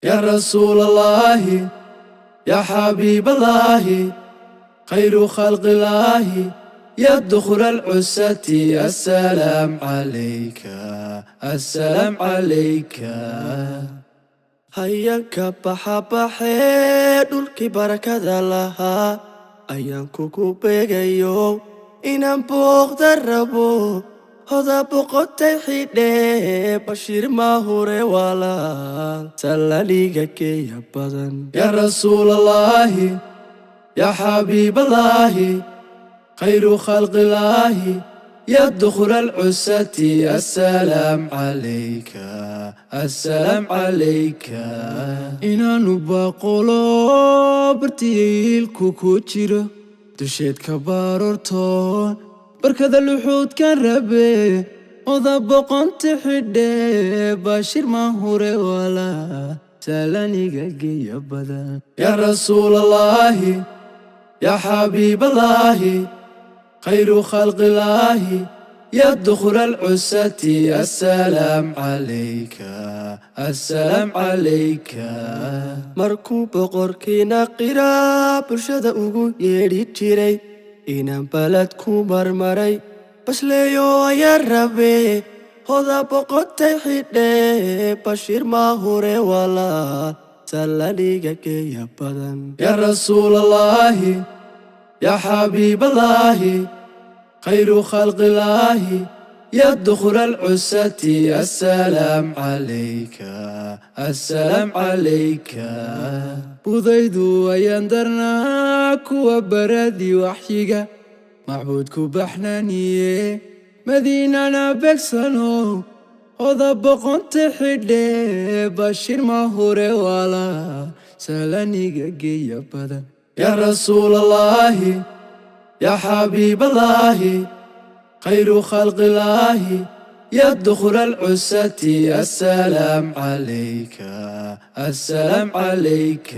يا رسول الله، يا حبيب الله، خير خلق الله، يا دخل العسة، السلام عليك، السلام عليك. Hayanka baxa baxee dhulkii barakada lahaa ayaan kugu beegayo inaan booqda rabo. Hoda boqotay xidhee, Bashiir Mahure walaal, sallaliga geeya badan. يا رسول الله، يا حبيب الله، خير خلق الله، يا دخل العسة، السلام عليك، السلام عليك. Inaanu baaqolo bartiilku ku jiro dusheedka baarortoon barkada luxuudkan rabe. Oda boqonta xidhe, Bashiir Mahure walaa, salaniga geeya badan. يا رسول الله، يا حبيب الله، خير خلق الله، يا دخل العسة، السلام عليك، السلام عليك. Markuu boqorkiina qiraa bulshada ugu yeedhi jiray inaan balad ku marmaray basleeyo ayaa rabe. Hoda boqotay xidhee, Bashiir Mahure walaal, sallaliga geeya badan. يا رسول الله، يا حبيب الله، خير خلق الله، يا دخل العسة، السلام عليك، السلام عليك. Budaydu ayaan darnaa kuwa baradii waxyiga macbuudku baxnaaniye Madiinana beegsano. Oda boqonta xidhe, Bashiir Mahure walaa, salaniga geeya badan. يا رسول الله، يا حبيب الله، خير خلق الله، يا دخل العسة، السلام عليك، السلام عليك.